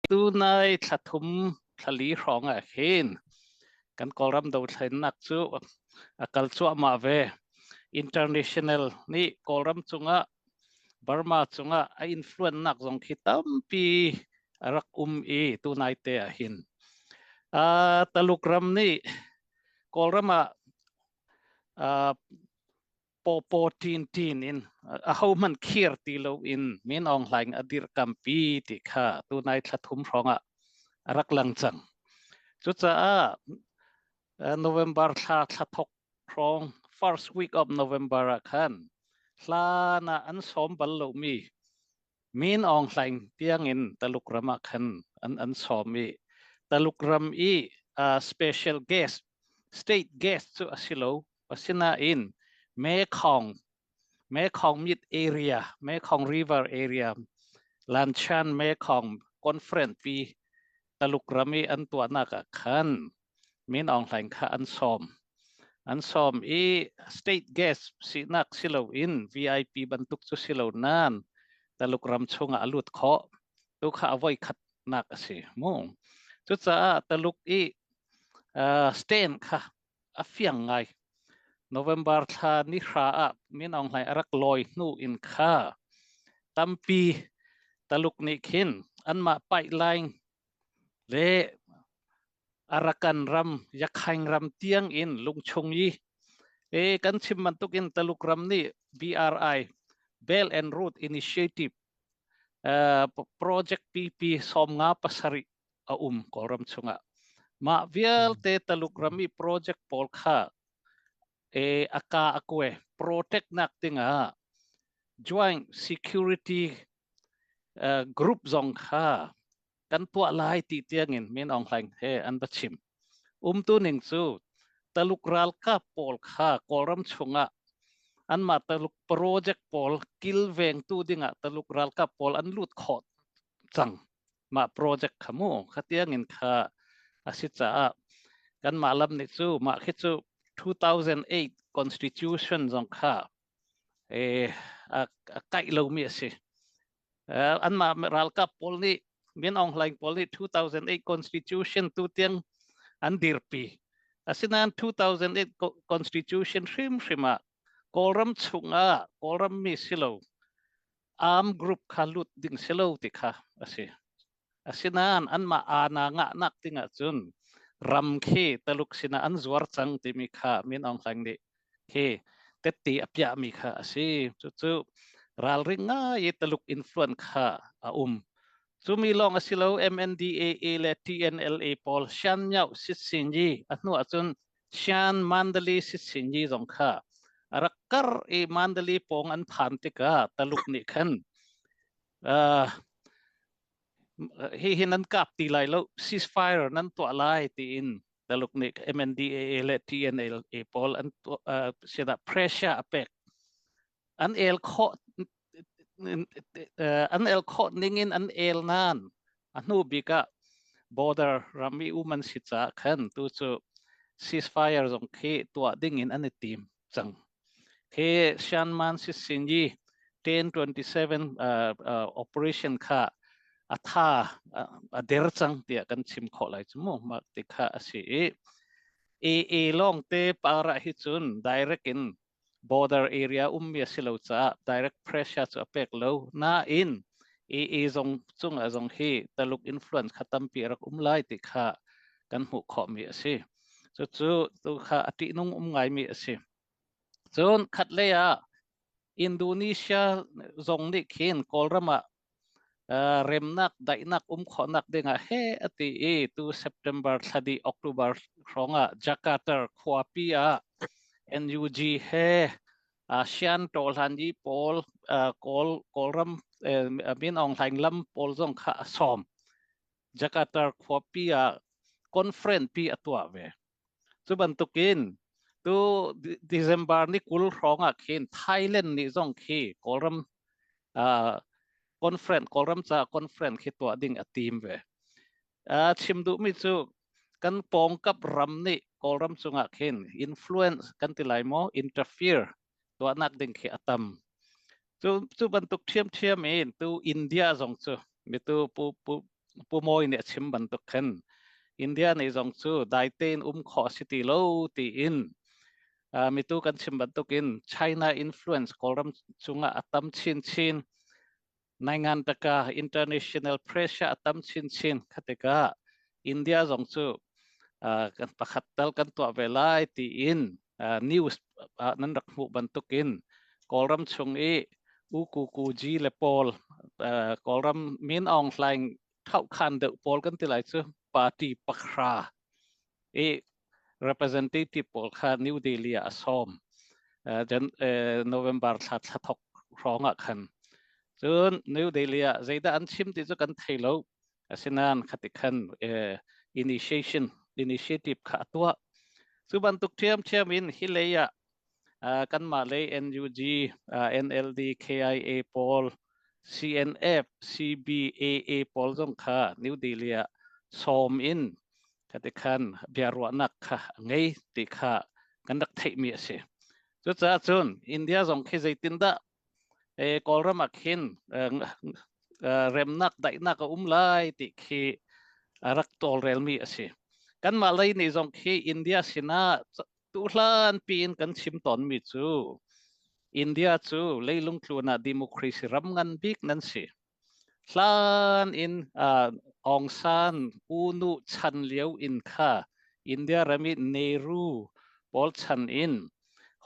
Tunai thla thum thla li hrawng ah khin kan Kawlram dothlennak cu a kal cuahmah ve. International nih Kawlram cungah Burma cungah a influence nak zong khi tampi a rak um i tunai te ah hin. Taluk ram nih Kawlram ah pawpaw ṭinṭin in ahohmanh khir ti loin Min Aung Hlaing a dirhkampi ti kha tunai thla thum hrawngah a rak lang cang. Cucaah November thla thla thok hrawng first week of November ah khan hlan ah an sawm bal lomi Min Aung Hlaing tiangin Taluk ram ah khan an sawm i Taluk ram i special guest state guest cu a si lo. Asinain Mekong Mekong Mit area Mekong River area Lanchan Mekong Conference pi Taluk ram i an tuahnak ah khan Min Aung Hlaing kha an sawm. An sawm i state guest sinak si loin VIP bantuk cu si lo nain Taluk ram chungah a lut khawh. Tu kha a voi khatnak a si mu. Cucaah Taluk i stand kha a fiang ngai. November thla ni hra ah Min Aung Hlaing a rak lawi hnu in kha tampi Taluk nih khin anmah pipeline le Arakan ram, Yakhaing ram tiang in lungchung i e kan chim bantuk in Taluk ram nih BRI Belt and Road Initiative project PP 57 a um Kawlram chungah. Mah vialte Taluk ram i project pawl kha e aka akwe protect nak dingah joint security group zong kha kan tuah lai ti tiangin Min Aung Hlaing he an va chim. Umtu ning cu Taluk ralkap pawl kha Kawlram chungah anmah Taluk project pawl kilvengtu dingah Taluk ralkap pawl an lut khawh cang. Mah project kha mu kha tiangin kha a si caah kanmah lam nih cu mah khi cu 2008 constitution zong kha a kaih lomi a si. Anmah ralkap pawl nih Min Aung Hlaing pawl nih 2008 constitution tu tiang an dirpi. Asinain 2008 constitution hrimhrim ah Kawlram chungah Kawlram mi si lo arm group kha lut ding si lo ti kha a si. Asinain anmah aana ngahnak ding ahcun ram khi Taluk sinah an zuar cang timi kha Min Aung Hlaing nih khi tette a piahmi kha a si. Cucu ralring ngai i Taluk influence kha a um. Cumi lawng a si lo MNDAA le TNLA pawl Shan Myo Sitsinyi a hnu ahcun Shan Mandalay Sitsinyi zong kha a rak kar i Mandalay pawng an phan tikah Taluk nih khan hihi nan kap ti lai lo ceasefire nan tuah lai tiin Taluk nih MNDAA le TNLA pawl an sinah pressure a pek an el khawh an el khawh ning in an el nan a hnu bik ah border ram i um an si caah khan tu cu ceasefire zong khi tuah ding in an i tim cang Khi Shanman Sisinyi 1027 operation kha a tha a der cang tiah kan chim khawh lai cu mu mah ti kha a si i AA lawng te para hi cun direct in border area ummi a si lo caah direct pressure cu a pek lo nain AA zong cungah zong hi Taluk influence kha tampi a rak um lai ti kha kan hmuh khawhmi a si. Cucu tu kha a ṭihnung um ngaimi a si. Cun khatlei ah Indonesia zong nih khin Kawlram ah remnak daihnak um khawhnak dingah he a ti i tu September thla dih October hrawng ah Jakarta khuapi ah NUG he ASEAN tawhlanyi pawl Kawl Kawlram Min Aung Hlaing lam pawl zong kha a sawm. Jakarta khuapi ah conference pi a tuah ve. Cu bantukin tu December ni 20 hrawng ah khin Thailand nih zong khi Kawlram conference Kawlram ca conference khi tuah ding a tim ve. Chim duhmi cu kan pawngkap ram nih Kawlram cungah khin influence kan ti lai maw interfere tuahnak ding khi a tam. Cu bantuk ṭhiamṭhiam in tu India zong cu mitu pu pu. Pu Mawi nih a chim bantuk khan India nih zong cu dai tein um khawh si ti lo tiin mitu kan chim bantukin China influence Kawlram cungah a tam chinchin, naingan taka international pressure a tam chinchin. Kha tikah India zong cu kan pakhat tal kan tuah ve lai tiin news nan rak hmuh bantukin Kawlram chung i U Ku Ku Ji le pawl, Kawlram Min Aung Hlaing khan deuh pawl kan ti lai cu, party pakhra i representative pawl kha New Delhi ah a sawm November thla thla thok hrawng ah khan. Cun New Delhi ah zeidah an chim ti cu kan thei lo. Asinain khati khan initiation initiative kha a tuah. Cu bantuk ṭhiamṭhiam in hi lei ah kanmah lei NUG, NLD, KIA pawl, CNF, CBAA pawl zong kha New Delhi ah sawm in khati khan biaruahnak kha a ngei ti kha kan rak theihmi a si. Cucaah cun India zong khi zeitindah Kawlram ah khin remnak daihnak a um lai ti khi a rak tawlrelmi a si. Kanmah lei nih zong khi India sinah tuhlan piin kan chim tawnmi cu India cu leilung tlun ah democracy ram ngan bik nan si. Hlan in Aung San U Nu chan lio in kha India ram i Nehru pawl chan in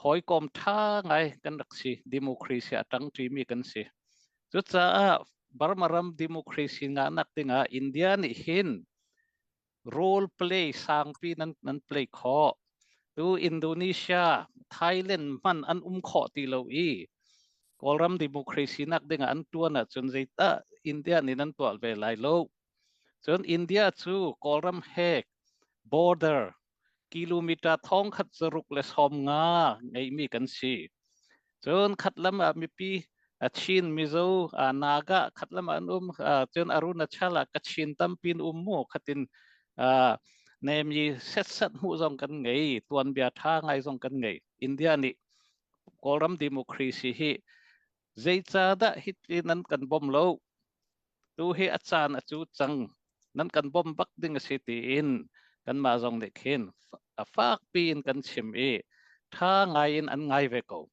hawikom ṭha ngai kan rak si, democracy a ṭangṭimi kan si. Cucaah Burma ram democracy ngahnak dingah India nih hin role play sangpi nan play khawh. Tu Indonesia, Thailand hman an um khawh ti lo i Kawlram democracy nak dingah an tuan ahcun zeitah India nih nan tuah ve lai lo. Cun India cu Kawlram he border kilometer 1650 ngeimi kan si. Cun khatlam ah mipi Chin, Mizo, Naga khatlam ah an um. Cun Arunachal ah Kachin tampi an um mu. Khatin nemi setsat hmuh zong kan ngei, tuanbia ṭha ngai zong kan ngei. India nih Kawlram democracy hi zeicahdah hi nan kan bawm lo? Tu hi a caan a cu cang, nan kan bawm bak ding a si tiin kanmah zong nih khin a fakpi in kan chim i ṭha ngai in an ngai ve ko.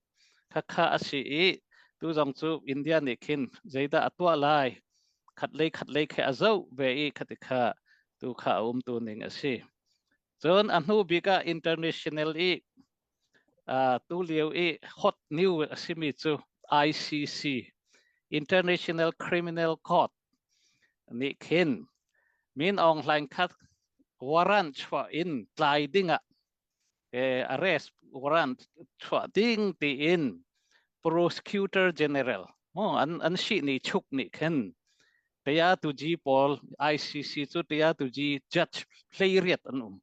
Khakha a si i tu zong cu India nih khin zeidah a tuah lai, khatlei khatlei khi a zoh ve i khati kha tu kha a um tu ning a si. Cun a hnu bik ah international i tu lio i hot new a simi cu ICC, International Criminal Court nih khin Min Aung Hlaing kha warrant chuah in tlai dingah, arrest warrant chuah ding tiin prosecutor general an sihni chuk nih khin tayatuji pawl, ICC cu tayatuji judge 18 an um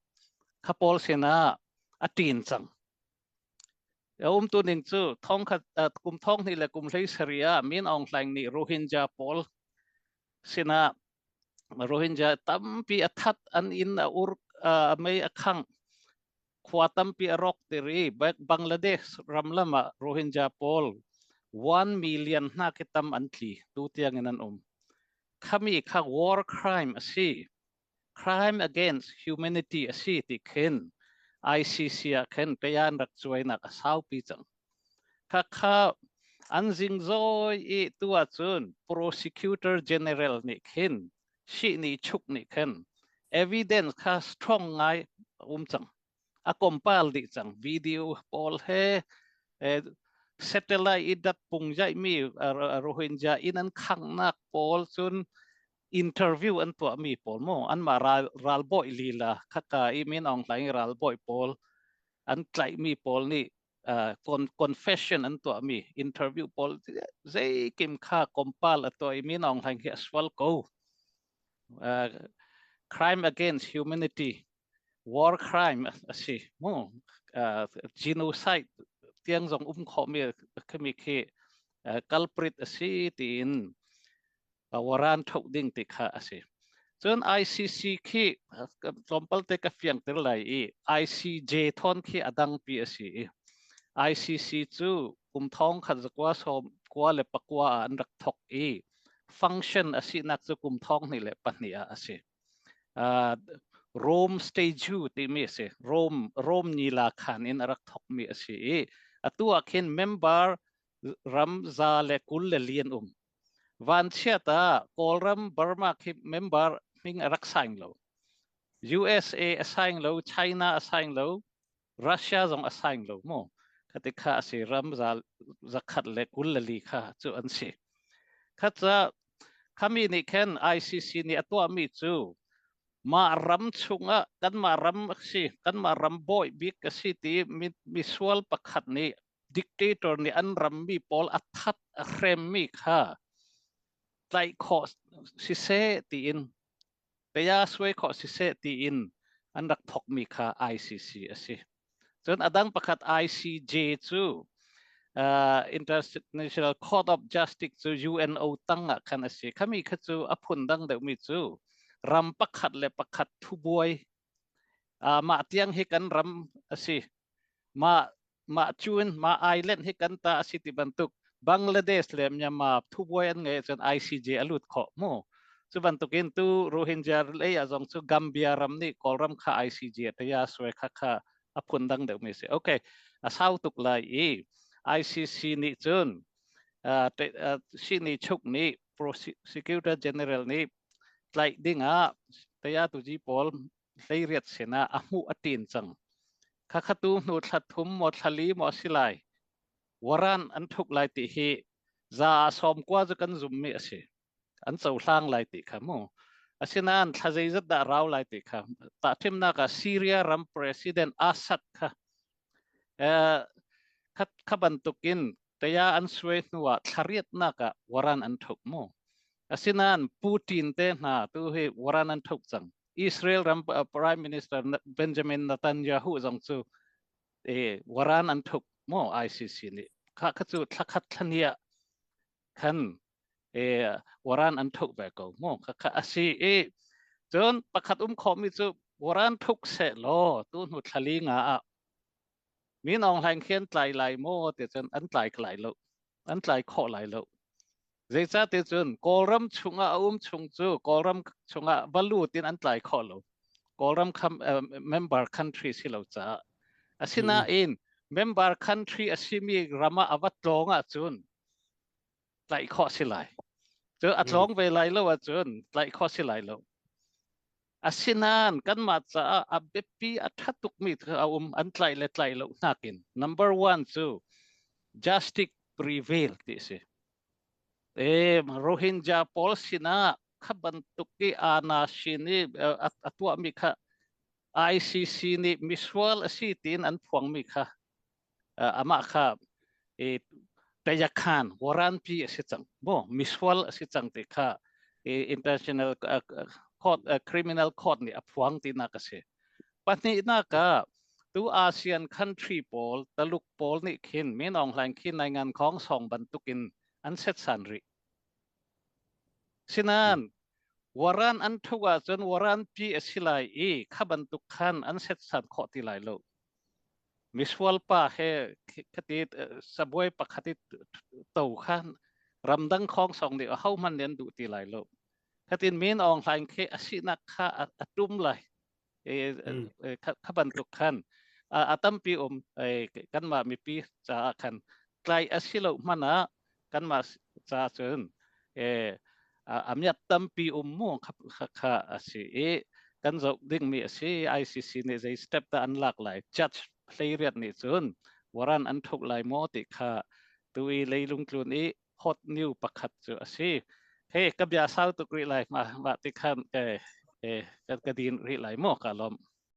kha pawl sinah a ṭin cang. A umtu ning cu thongkhat kum 2017 ah Min Aung Hlaing nih Rohingya pawl sinah Rohingya tampi a that, an inn a ur, a mei a khangh, khua tampi a rawk tiri. Bangladesh ram lam ah Rohingya pawl 1 million hna khi tam an tli, tu tiang in an um. Khami kha war crime a si, crime against humanity a si ti khin ICC ah khin tayan rak cuainak a saupi cang. Khakha an zingzawi i tu ahcun prosecutor general nih khin, sihni chuk nih khin evidence kha strong ngai um cang, a compile dih cang, video pawl he, satellite i dat pung jaimi Rohingya inn an khangnak pawl, cun interview an tuahmi pawl mu, anmah ralbawi lila khaka i Min Aung Hlaing ralbawi pawl an tlaihmi pawl nih confession an tuahmi interview pawl zeikim kha compile a tuah i Min Aung Hlaing hi a sual ko, crime against humanity, war crime a si mu, genocide tiang zong um khawhmi khimi khi culprit a si tiin waran thoh ding ti kha a si. Cun ICC khi tlawmpal te ka fiangter lai i ICJ thawn khi a dangpi a si i ICC cu kum 1999 ah an rak thok i function a sinak cu kum thong hnih le pahnih ah a si. Rome Statute timi a si. Rome Rome nila khan in a rak thokmi a si i atu ah khin member ram 124 an um. Vanchiat ah Kawlram Burma khi member hming a rak sign lo. USA a sign lo, China a sign lo, Russia zong a sign lo mu. Khati kha a si ram 124 kha cu an si. Kha ca khami nih khan ICC nih a tuahmi cu mah ram chungah kanmah ram a si kanmah ram bawi bik a si ti mi misual pakhat nih dictator nih an rammi pawl a that a hremmi kha tlaih khawh siseh tiin Taya suai khawh siseh tiin an rak thokmi kha ICC a si. Cun a dang pakhat ICJ cu International Court of Justice cu UNO tang ah khan a si. Khami kha cu a phun dang deuhmi cu ram pakhat le pakhat thubuai mah tiang hi kan ram a si. Mah mah cun mah island hi kan ta a si ti bantuk Bangladesh le Myanmar thubuai an ngei cun ICJ a lut khawh mu. Cu bantukin tu Rohingya lei ah zong cu Gambia ram nih Kawlram kha ICJ a taya suai kha kha a phun dang deuh mi si. Okay, a sau tuk lai i ICC nih cun sini chuk nih prosecutor general nih tlaih ding ah taya tuji pawl 18 sinah a hmuh a ṭin cang. Khakha tu hnu thla thum maw thla li maw a si lai. Waran an thuk lai ti hi 90% cu kan zummi a si. An cohlang lai ti kha mu. Asinain thla zeizat dah rau lai ti kha tahṭhimnak ah Syria ram President Assad kha kha bantukin taya an suai hnuah thla riatnak ah waran an thuk mu. Asinain Putin te hna tu hi waran an thuk cang. Israel ram Prime Minister Benjamin Netanyahu zong cu waran an thuk mu ICC nih. Kha kha cu thlakhat thlania khan waran an thuk ve ko mu. Kha kha asi i cun pakhat um khawhmi cu waran thuk seh law tu hnu thlali nga ah Min Aung Hlaing khi an tlai lai maw ti cun an tlai lai lo. An tlai khawh lai lo. Zeicahti cun Kawlram chungah a um chung cu Kawlram chungah va lut in an tlai khawh lo. Kawlram member country si lo caah. Asinain member country a simi ram ah a va tlawng ahcun tlaih khawh si lai. Cu a tlawng ve lai lo ahcun tlaih khawh si lai lo. Asinain kanmah caah a biapi a ṭha tukmi a um an tlaih le tlaih lo nakin number one cu justice prevail ti a si. E, Rohingya pawl sinah kha bantuk i ana sin i a tuahmi kha ICC nih misual a si tiin an phuangmi kha amah kha tayakhan waranpi a si cang bo misual a si cang ti kha international court criminal court nih a phuang tinak a si. Pahnihnak ah tu ASEAN country pawl Taluk pawl nih khin Min Aung Hlaing khi nai ngan khong song bantukin an setsan rih. Sinan waran an thuk ahcun waran pi a si lai i kha bantuk khan an setsan khawh ti lai lo. Misual pa he khati sabuai pakhat i to khan ramdang khong song nih aho hmanh nih an duh ti lai lo. Khatin Min Aung Hlaing khi a sinak kha a tum lai. Kha bantuk khan a tampi um kanmah mipi caah khan tlai a si lo hmanh ah kanmah ca cun a miat tampi um mu kha a si i kan zoh dingmi a si. ICC nih zei step dah an lak lai, judge 18 nih cun waran an thuk lai maw ti kha tu i leilung tlun i hot new pakhat cu a si. He ka bia sau tuk rih lai, mah mah ti khan ka ka din rih lai maw ka lawm.